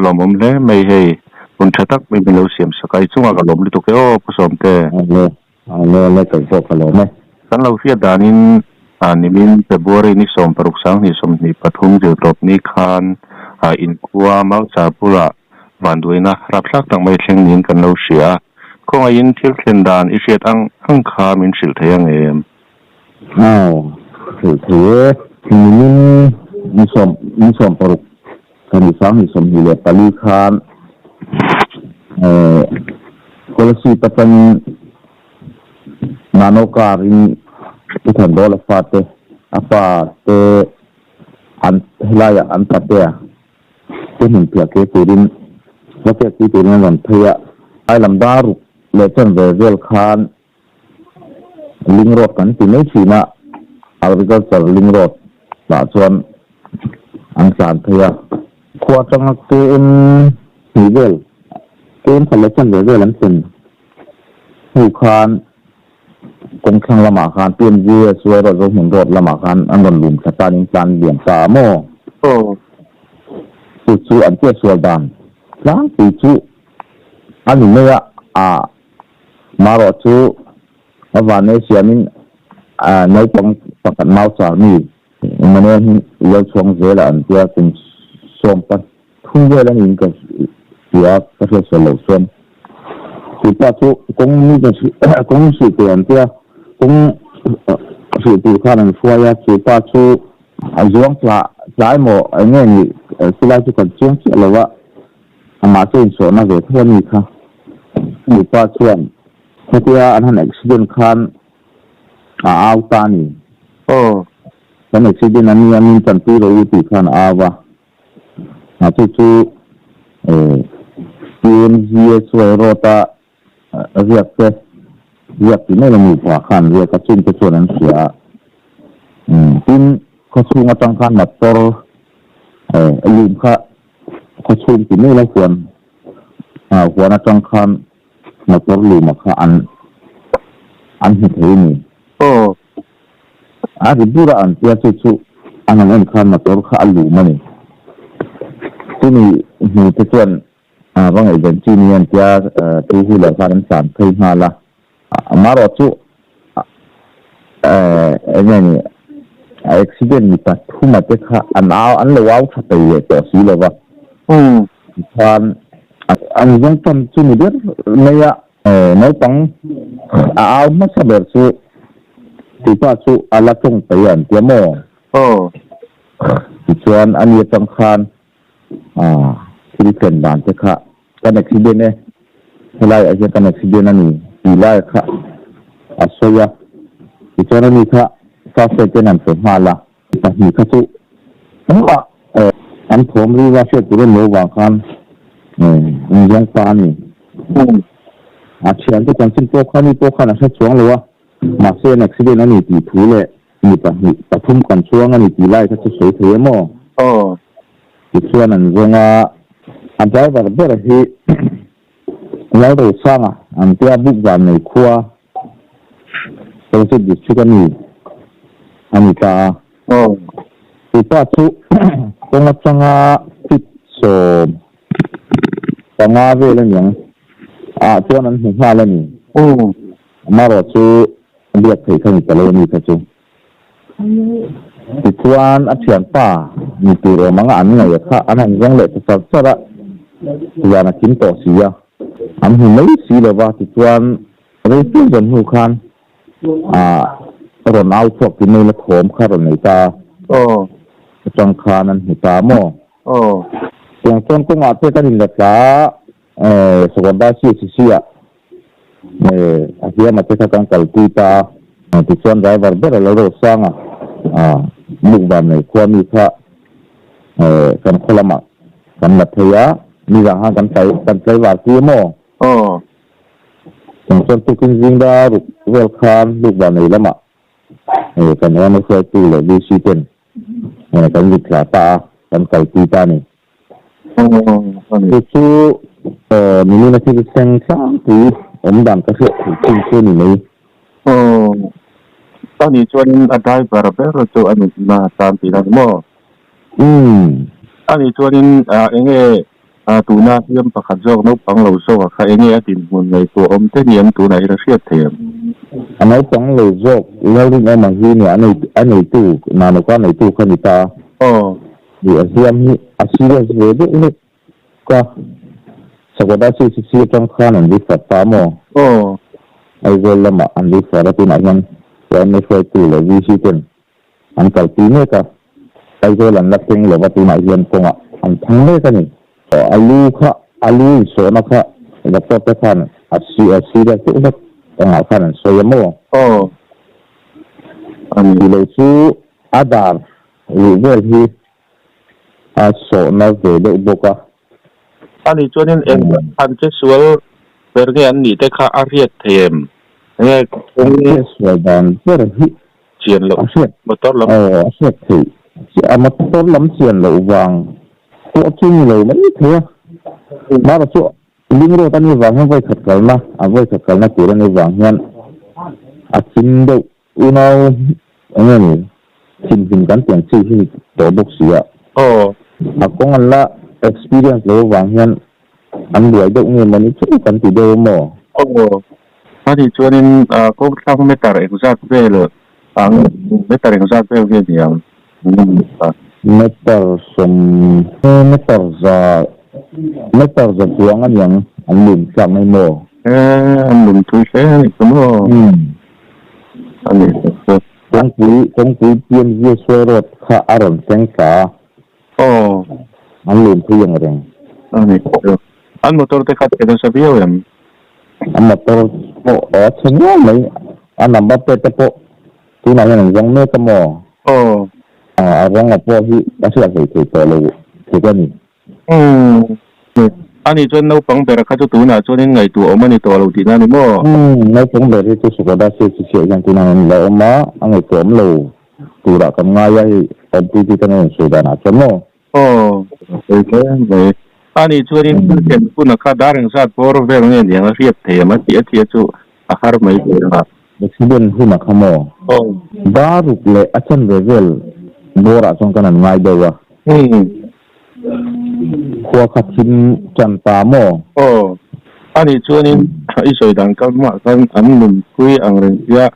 lawmawm hle mai hei hun tha tak mai min lo siam sak a i chungah ka lawm lutuk e aw Pu Sawmte. Awle awle awle kei pawh ka lawm e. Kan lo hriat danin nimin February ni 16 2023 zirtawp ni khan inkhua Mauchar bulah vanduaina rapthlak tak mai thleng niin kan lo hria a, khawngaihin thil thlen dan i hriat ang ang kha min hrilh thei ang em? Aw, hrilh thei e. Nimin ni sawm ni 16 thla 2024 khan eh Kolasib atangin Nano car in Pu Thandawl a fate a pa te an helaiah an patea te hmun piah ke turin va pek pui turin an rawn phei a. Ai lam dar ruk leh chan ve vel khan Link road kan ti mai thin a, Agriculture link road ah chuan an tlan phei a. Khua atanga KM hnih vel, KM khat leh chan ve vel an thlen hnu khan kawng thlang lamah khan PMGSY road Zohmun road lamah khan an rawn lum thla tan in tlan liam ta a maw? Chu chu an chetsual dan tlangpui chu a ni mai a, ah. Marawh chu a vanei siamin naupang pakhat mau char mi Emmanuel hi lo chhuang zel a an tia kum 13 vel a niin ka hria ka hriat sual loh chuan chupa chu kawng mi kawng hrilh tur an tia kawng hrilh tur khan an hruai a chupa chu a zuang tla tlai maw eng nge ni chulai chu kan chiang chiah lo a. Amah chu insawhna ve tho a ni kha. Nupa chuan hetia an han accident khan a au ta a ni. Aw. Kan accident a nia min tanpui rawh u tih khan a au a. A chu chu PMGSY road a riak te riak tih mai lo nupa khan riak a chungte chuan an hria a. Tin, khawchhung atang khan motor lum kha Khawchhung ti mai lo huan huan atang khan motor luma kha an an hmu thei a ni. Aw. A ri bur a an tia chu chu an han en khan motor kha a lum a ni. Chumi hmu te chuan va ngaihven chi ni an tia two wheeler khan an tlan phei nghal a. Amarawh chu eng nge ni accident mi pathuma te kha an au an lo au tha thei leh tawh si lo va. Tikhan an zawng tan chu ni ber mai a naupang a au hmasa ber chu tupa chu a la tawng paih a an tia maw? Tichuan ani atang khan thil thlen dan te kha Kan accident e, helai ah hian kan accident a ni tih lai kha a sawi a, tichuan ani kha first aid ten an pe nghal a, pahnih kha chu engmah an thawm rilru a hriat tur em lo vang khan inzawng ta a ni. A thiante chanchin pawh kha ani pawh khan a hre chuang lo a, mahse an accident a ni tih thu leh mi pahnih pathum kan chuang a ni tih lai kha chu sawi thei em aw? Tichuan an zawng a, a driver ber hi Lalrosanga an tia buk van nei khua Kolasib district a mi a ni ta a. Tupa chu kawng atanga feet 15 vel a niang ah chuan an hmu nghal a ni. Amarawh chu biak theih kha ni ta lo a ni kha chu. Tichuan a thianpa ni tur awm anga an ngaih kha an han zawng leh ta char char a, zan a kim tawh si a, an hmu mai si lo va, tichuan rei fe zawn hnu khan ah rawn au chhuak ti mai la thawm kha rawn nei ta a, atang khan an hmu ta maw? Tiang chuan kawngah te kan inla tla a, Sakawrdai CHC ah A hliam a te kha kan kalpui ta a, tichuan driver ber a lo ro sang a, muk van nei khua mi kha kan khaw lamah kan la phei a, nizan khan kan tlai kan tlaivar pui a maw? Tiang chuan tukin zing dar ruk vel khan muk van nei lamah kan yma hruaitu leh VC ten kan zuk thla ta a, kan kalpui ta a ni. Chu chu nimin a thil thleng tlangpui awm dan ka hriat theih chin chu a ni mai. Aw, ani chuanin a driver ber chu a nihna tan tih a ni maw? Umm. Ani chuanin eng nge Tuna hliam pakhat zawk naupang lo zawk a kha enge a dinhmun ngaihtuah awm te ni em tunah hian a hriat thei em? A naupang lo zawk Lalrinawma hi nia a neitu Nanuka neitu kha ni ta. Aw. Ih a hliam hi a serious ve deuh hlek ka Sakwata CCC atang khan an refer ta maw? Aw. Aizawl lamah an refer a tunah hian yma hruaitu leh VC ten An kalpui mek a, Aizawl an la thleng lova tunah hian kawngah an thang mek a ni. A lu kha, a lu insawhna kha doctor te khan a serious deuh hlek engah khan an sawi a maw? Aw, a ni. Tih loh chu a dar luh vel hi a sawhna ve deuh bawk a. A nih chuanin eng han che sual ber nge an nih te kha a hriat thei em? Enge kawng. Che sual dan ber hi chian loh a hriat motor lam. Aw a hriat theih chiah a motor lam chian loh vang pawh chu ni lo mai thei a. Mahrawh chu Ling road a nih vang hian vawikhat kalna a vawikhat kalna tur a nih vang hian a thim deuh unau eng nge ni thinhlim kan tih ang chi hi ni tawh bawk si a. Aw. A kawng an la experience loh vang hian an buai deuh nge mawni chu kan ti deuh a maw? Aw. A nih chuanin kawngthlang meter engzat vel ang meter engzat vel nge ni ang? Meter sawm meter za meter za chuang a niang an lum tlak mai maw? E an lum thui hle a nih chu maw? A nih tak chu. Kawngpui kawngpui PMG Suai Road kha a rawn thleng thla a. Aw. An lum thui ang reng. A nih chu. An motor te kha chhe nasa viau em? A motor pawh a chhe nual mai. A number plate te pawh tunah hian an zawng mek a maw? Aw. A rawnga pawh hi a hriat hlei thei tawh lo thei ka ni. Umm. A nih chuan naupang ber kha chu tunah chuan in ngaihtuah awm a ni tawh lo tihna a ni maw? Umm. Naupang ber hi chu Sukoda Siachichiah hian tunah an la awm a, a ngaihtuah awm lo turah kan ngai a hei awmpui te tan a rawn sawi danah chuan maw? Aw, sawi hle mai. A nih chuanin thil thlen hun a kha dar engzat bawr vel nge niang a hriat thei em a tih a tia chu a har mai thei ang a. Accident hun a kha maw? Aw. Dar ruk leh a chanve vel bawrah chuan kan han ngai deuh a. Umm. Khua kha thim tan ta maw? Aw. A nih chuanin i sawi dan kal hmaah khan an nunpui ang reng sia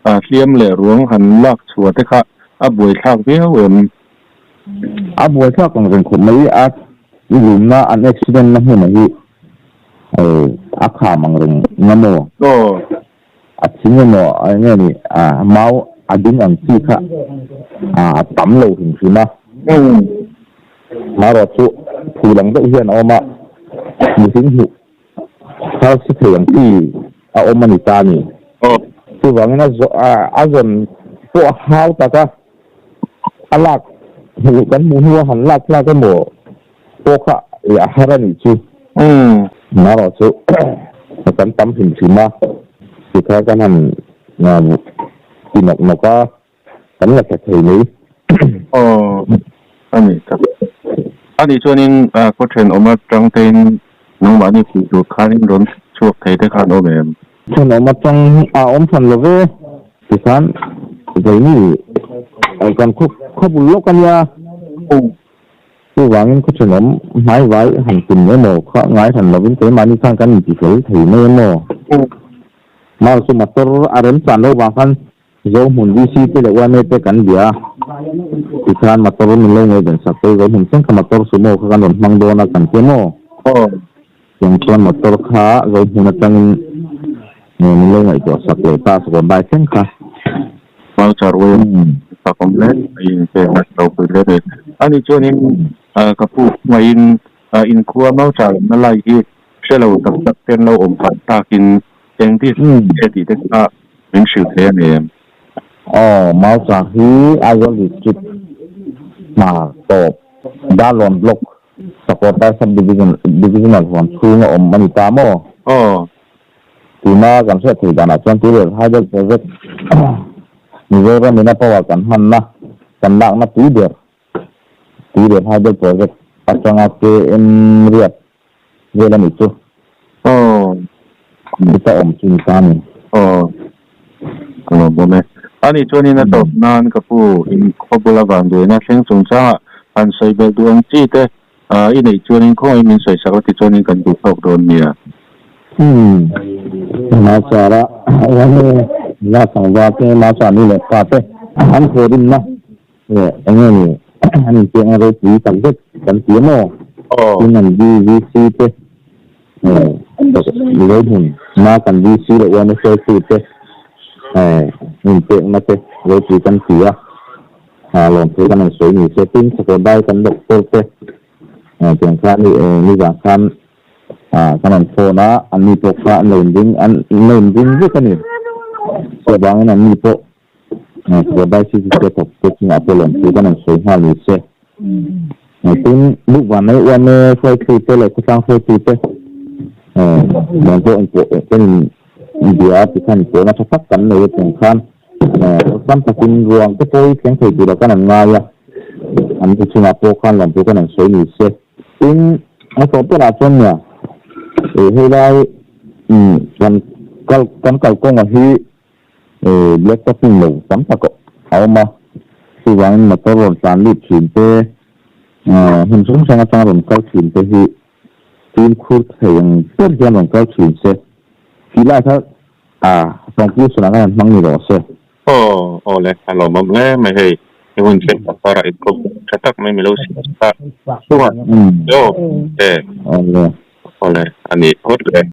A hliam leh ruang han lak chhuah te kha a buaithlak viau em? A buaithlak ang reng khawp mai, a lumna an accident na hmunah hi a kham ang reng nga maw? Aw. A thing emaw eng nge ni mau a ding ang chi kha a tam lo hrim hrim a. Marawh chu phul ang deuh hian a awm a, mihring hmuh Thar si thei ang chi a awm a ni ta a ni. Chuvangin a a zawn pawh a hau tak a, a lak hmuh kan hmuh hnua han lak tlak emaw pawh kha a har a nih chu. Marawh chu kan tam hrim hrim a, tikha kan han ti nawk nawk a. Kan la hre thei mai. Aw, a nih tak. A nih chuanin khaw thenawm atang tein nangmahni pui tur khanin rawn chhuak thei te khan awm em? Thenawm atang a awm hran lo ve. Tikhan keini kan khaw bul lawk a nia. Chuvangin khaw thenawm hmaivai han tum emaw kha ngai hran lovin keimahni khan kan intifel thei mai emaw. Mau chu motor a remchan lo vang khan Zohmun VC te leh yma te kan bia a, tikhan motor min lo ngaihven sak te, Zohmun thleng kha motor sumo kha kan rawn hmang dawn a kan ti maw? Aw. Tiang chuan motor kha Zohmun atangin min lo ngaihtuah sak leh ta Sakawrdai thleng kha. Voucher yma fak awm hle mai in pek a ropui hle mai. Ani chuanin ka pu hmaiin inkhua voucher awmna lai hi hre lo tak tak te an lo awm phah takin Engti nge tih te kha min hrilh thei a ni em? Aw, Mauchar hi Aizawl District hmar tawp Darlawn Block Sakawrtai Sub-Division Divisional huam chhunga awm a ni ta maw? Aw. Tuna kan hriat theih danah chuan Tuirial Hydel Project Mizoram ina power kan hmanna kan lakna tui ber Tuirial Hydel Project atanga KM riat vel a nih chu. Aw. Computer awm chu ni ta a ni. Aw. Ka lo bawm e. A nih chuanin a tawp nan ka pu in khaw bula vanduaina thleng chungchangah han sawi belh duh ang chi te I neih chuanin khawngaihin min sawisak la tichuanin kan duh tawk dawn nia. Umm Machara Rame la tlangval te Machar nu leh pa te an thawhrimna leh eng nge ni an inpiakna ropui tak zet kan ti a maw? Tin an VC te Mizo hmun na kan VC leh yma hruaitu te inpekna te ropui kan ti a, lawmthu kan han sawi ni se. Tin Sakawrdai kan doctor te tiang khan nizan khan kan han phone a, anni pawh kha an lo inring an lo inring vek a ni. Chuvangin anni pawh Sakawrdai CCC a thawk te chungah pawh lawmthu kan han sawi nghal ni se. Tin, Bukvanei uame hruaitu te leh khawtlang hruaitu te nen pawh inpawh kan inbia a tikhan inpawhna tha tak kan nei a tiang khan awlsam takin ruang te pawh hi thleng thei tura kan han ngai a, an ti chungah pawh khan lawmthu kan han sawi ni se. Tin, a tawh berah chuan nia helai kan kal kan kalkawnga hi Black topping lo tam tak a awm a, chuvangin motor rawn tlan lut thin te, hmun hrang hrang atanga rawn kal thin te hi fimkhur thei ang ber hian rawn kal thin se, tih lai kha a conclusion ah khan an hmang ni rawh se. Aw aw le, a lawmawm hle mai hei, he hun tlem tak karah inkhawp tha tak mai milo siam sak a, chungah aw le, aw le, a ni phawt le.